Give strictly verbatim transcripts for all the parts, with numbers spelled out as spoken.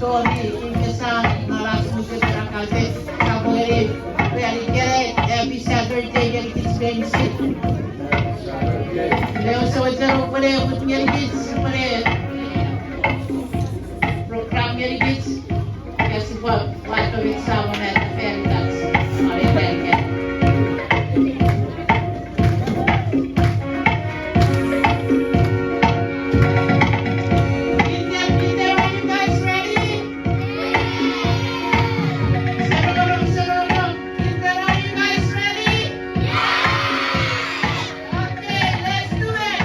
Tori, ika sa, malas musu, rakate, kapongeni, pwe ikenai, happy Saturday ngenikich meinisin. Ewe Samon epwe ne mut ngenikich, epwe ne program ngenikich, ika sipwe wato kich Samon fan itach, non ei ran ikenai. Peter, Peter, are you guys ready? Sororong, sororong. Peter, are you guys ready? Okay, let's do it.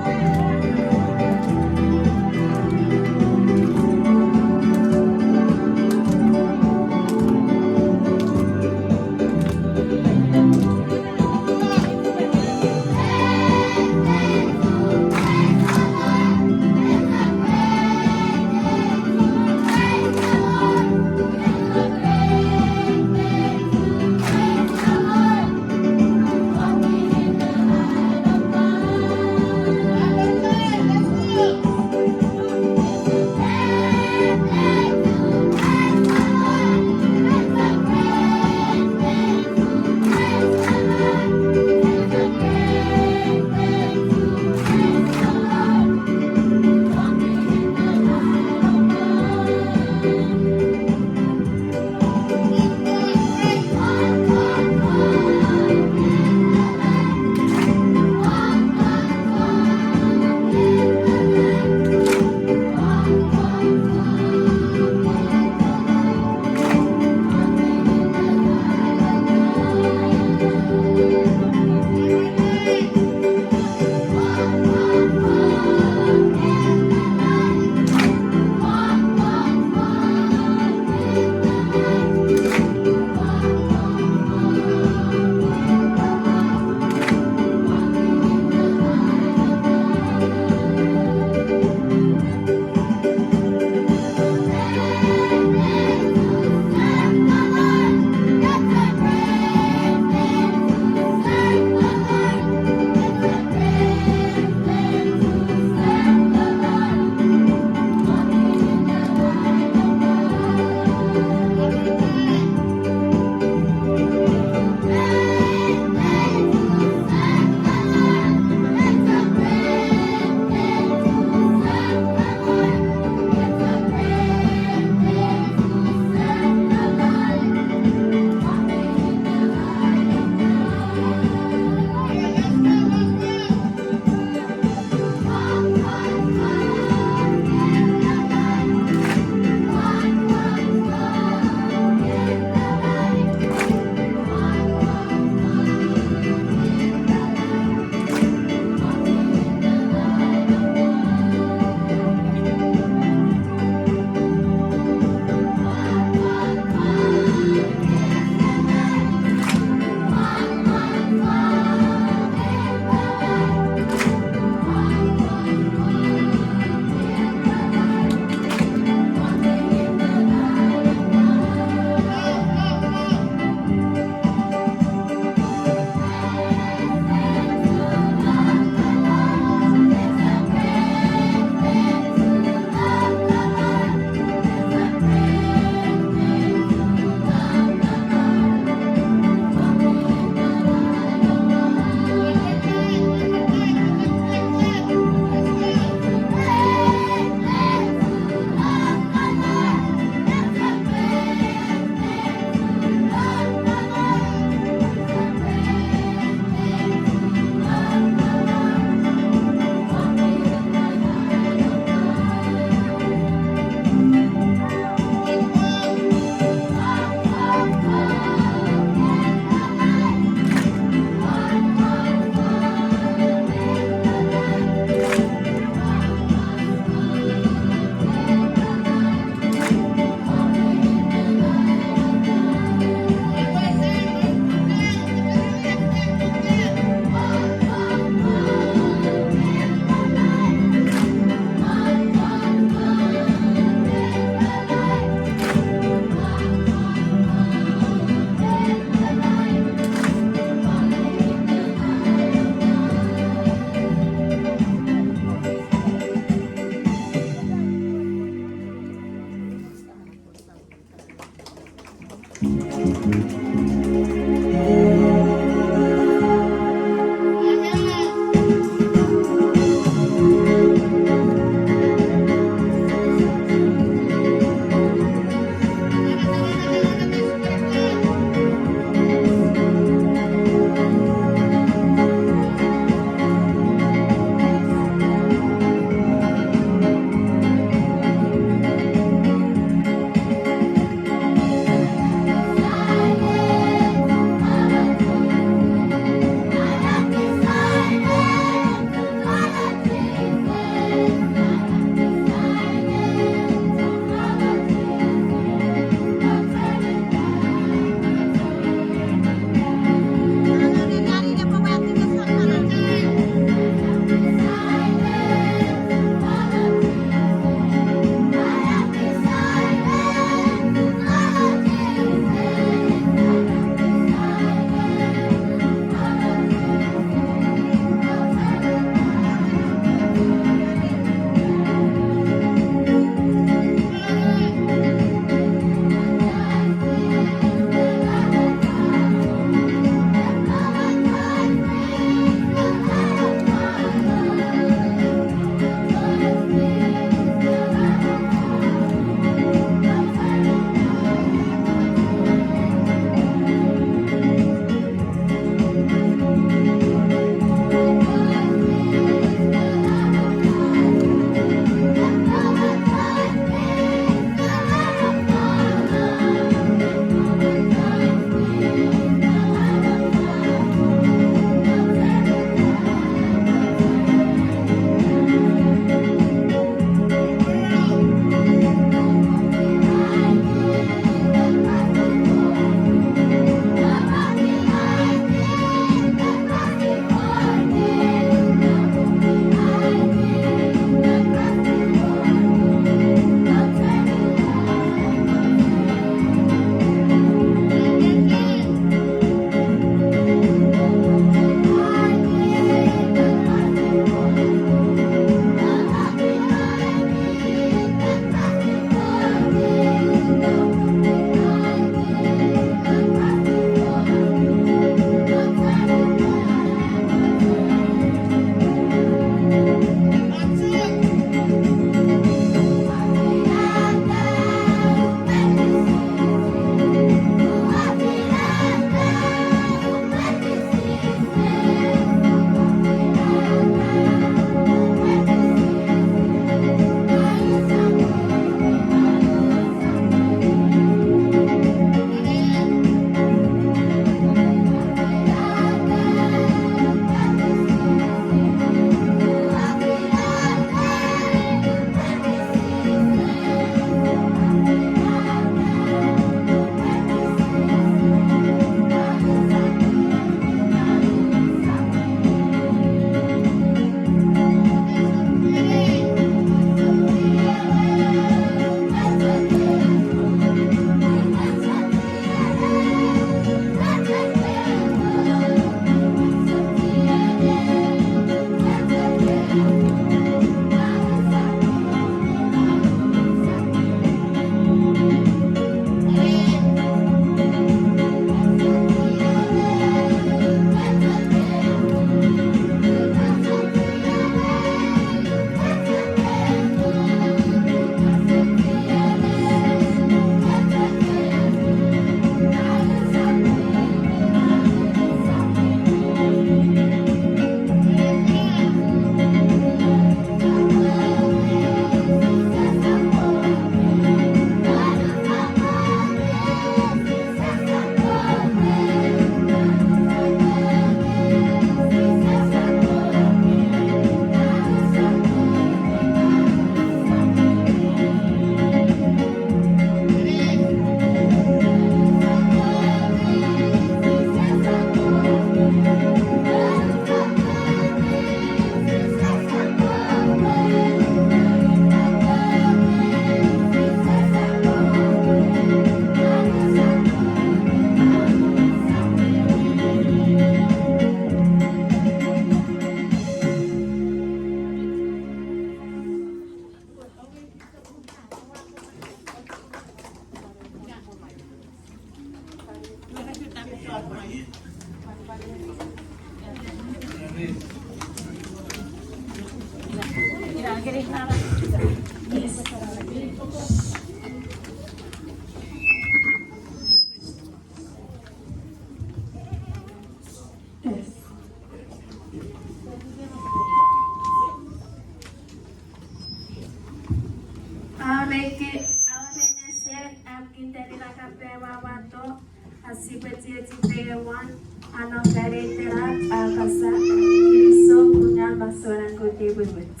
Ameike, awe nesen am kinteni lakape wawato, asipwe chiechi pewan, ano kare tera apasa, kinisou pungan masouen Kot ewe wet.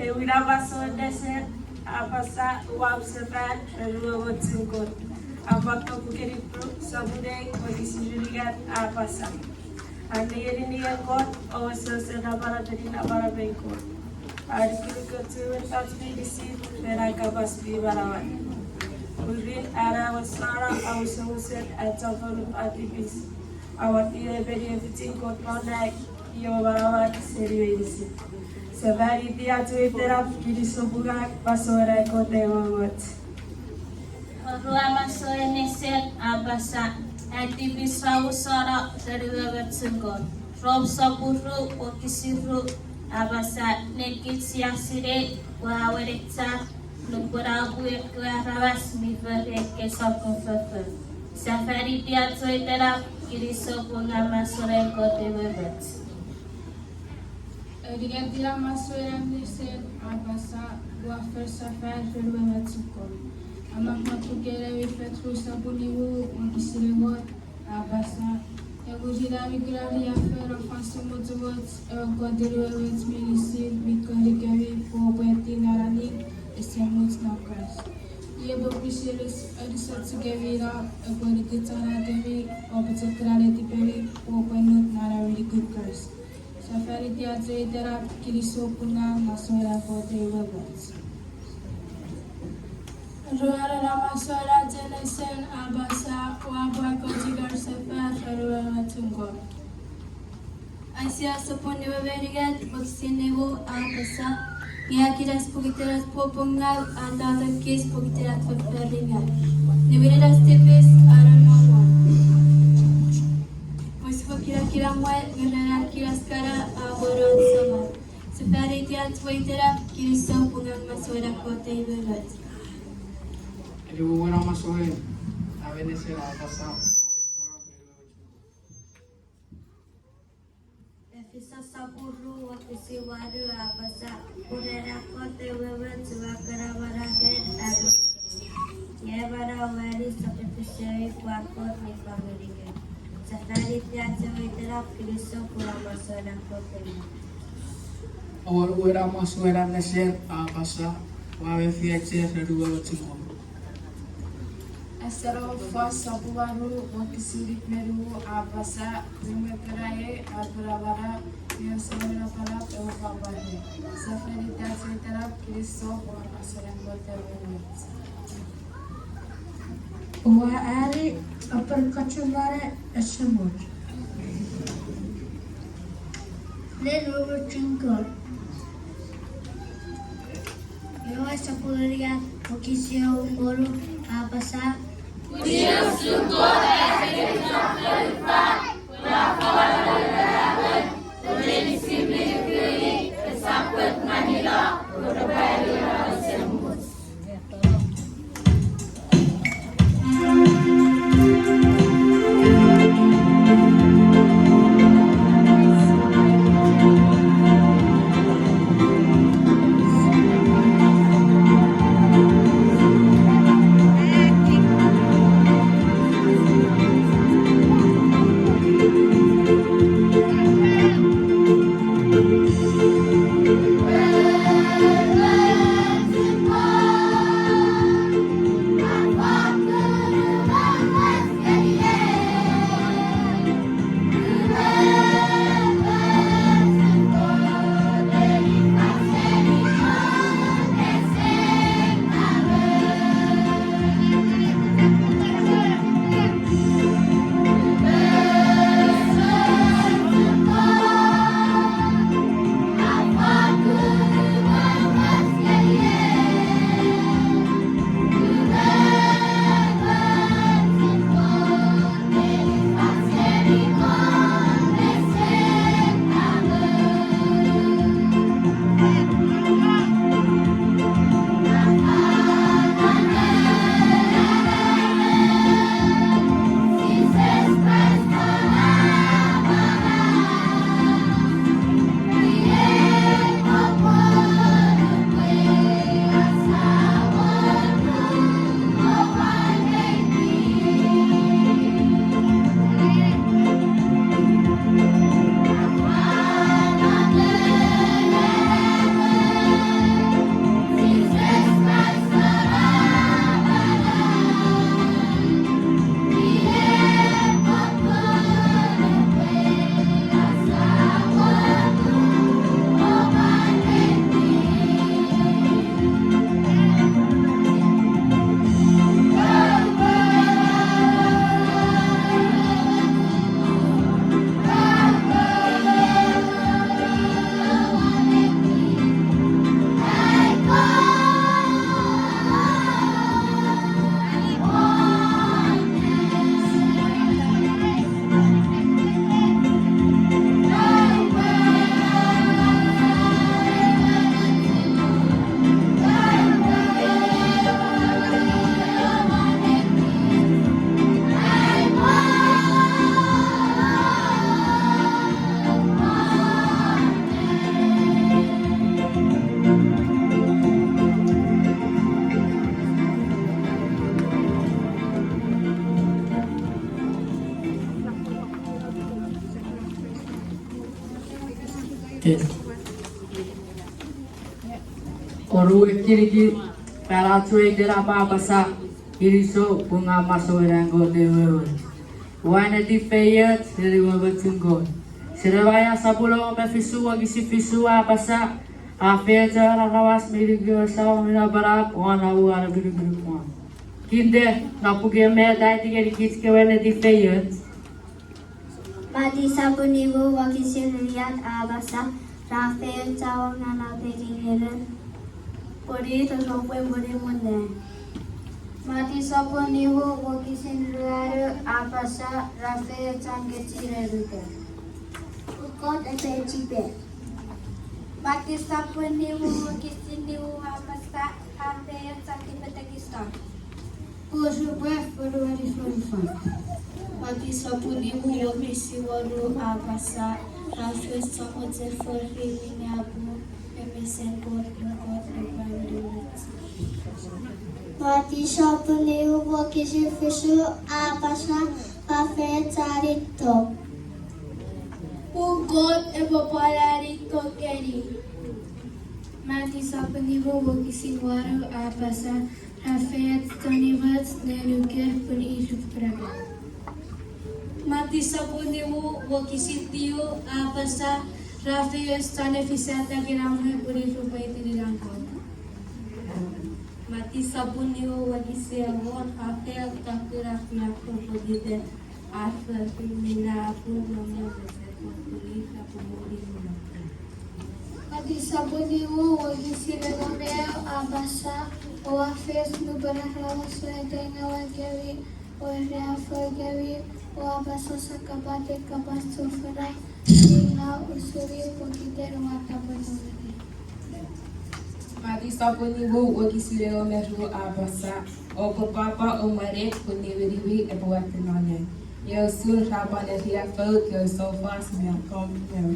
Ewin a masouen nesen apasa, ua usefan ren umoumochun Kot. Amatto Pukeni Ru, sopun ew, wokisin unungat apasa. An nengeni ningen Kot, o wesewesen napanapen napanapen Kot. An kinikiochu mettoch meinisin ren an kapas mi manauan. Mwirin an awesano amusomusen an chofonu a tipis, a wato ewe meni efichin Kot non nang, iwe manauan seni meinisin. Sia fan itiach we itenap, kinisou pungan masouen Kot ewe wet. Oruan masouen nesen apasa, ai tipis ra usano ren umoumochun Kot. Rom sopun ru, wokisin ru, apasa, nge kich sia sinei pwe a wenechar nupwen a apungu ekkewe aramas mi fori ekkei sokkun foffor. Sia fan itiach we itenap, kinisou pungan masouen Kot ewe wet. Enian tia masouen am nesen apasa, ua fen sefan ren umoumochun Kot. Amak Pukeni Ewe Petrus sopun nimu, wokisin engon, apasa, nge mwirin ami kuna riaffou non fansoun mochomoch, ewe Koten umoumoch meinisin mi konikemi pwe oupwe eti nananim ese much non Kraist. Iei pwe pwisin anisochikemi ina epwe nikitu ngenikemi, o pochokuna netipemi pwe oupwe nut non ewe nuku Kraist. Sia fan itiach we itenap, kinisou pungan masouen Kot ewe wet. Oruan masouen am nesen apasa, ua pwan kochikar sefan ren umoumochun Kot. Aisea sopun nimu me unungat, wokisin nimu apasa, nge a kinas pokiten ach popun ngau, a tatakis pokiten ach foffor ringau. Niwinin ach tipis a nom non won. Pwe sipwe kinamwe, nge ren an kinas kana a pwonuach Samach. Sia fan itiach we itenap, kinisou pungan masouen Kot ewe wet. Eni wewen masouen am nesen apasa. Efesos sopun ru, wokisin wanu apasa, pun ena Kot ewe wet ua kuna manauen ami, nge manaueni sokkofesewi pwan Kot mi fang ngenikemi. Sia fan itiach we itenap, kinisou pungan masouen Kot ewe wet. Oruan masouen am nesen apasa, ua mefi eche ren umoumochun Kot. Ese no fos sopun wanu, wokisin inik me nimu apasa, pun me kuna ei a kuna manau, nge ese wor napanap epwe pwapwa ren. Sia fan itiach we itenap, kinisou pungan masouen Kot ewe wet. Ua ani aporausen mane ese much. Ren umoumochun Kot. Iowa sopun unungat, wokisin engon me wonu apasa, Oruwe kinikin, fan ach we iten a apasa, kinisou pun ngang masouen an Kot ewewe. Ua ennetin feioch ngeni ewe mochen Kot. Seremaia sopun engon me fisu wokisin fisu a apasa, a feioch ewe aramas mi nuku ewe Samon mi napanap o a nom uwan epinukunuk won. Kinte, nge pwe met a aiti ngenikich kewe ennetin feioch? Mati sopun nimu wokisin unungat a apasa, ra feioch chapur non ar pekin ngerou, pun ir repwe moni mwo nang. Mati sopun nimu wokisin ruanu a apasa, ra feioch chon kechiw nenuker, pun Kot epwe echiper. Mati sopun nimu wokisin nimu a apasa, ra feioch chon tipetekison, pun repwe ponueni fonufan. Mati sopun nimu wokisin wonu a apasa, ra feioch chon mochen fori minne a pung me mesen Kot, pun Kot epwe aniwiniti. Mati sopun nimu wokisin fisu a apasa, ra feioch chon anitok, pun Kot epwe pwan anitok ngeni. Mati sopun nimu wokisin wanu a apasa, ra feioch chon nimoch nenuker pun ir repwe pwarata. Mati sopun nimu wokisin tiu a apasa, ra feioch chon efisata kinamwe pun ir repwe itini Kot. Mati sopun nimu wokisin engon, ra feioch chon kuna fiakon pokiten ar fori minne a pung me mesen Kot pun ir repwe moni mwo nang. Mati sopun nimu wokisin engon me eu a apasa, oua feioch nupwen aramas ra atengawenikemi, o ra afoukemi, o apasa sokkofesen kapas chofona, mi ngau usumi pokiten oua tapweno ngeni. Mati sopun nimu wokisin engon me ru a apasa, oupwe pwapwa o mwareiti pun niwinimi epwe watte non nang. Iei usun ra pwan eriafou kewe soufos mi akkom ewe.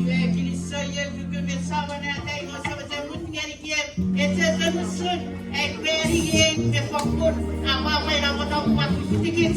Iwe kinisou io kukkun me Samon atai mo Samon te mut ngeni kem, eche fen usun ai peri ei me fokkun apwapwai na moto pwak tikit.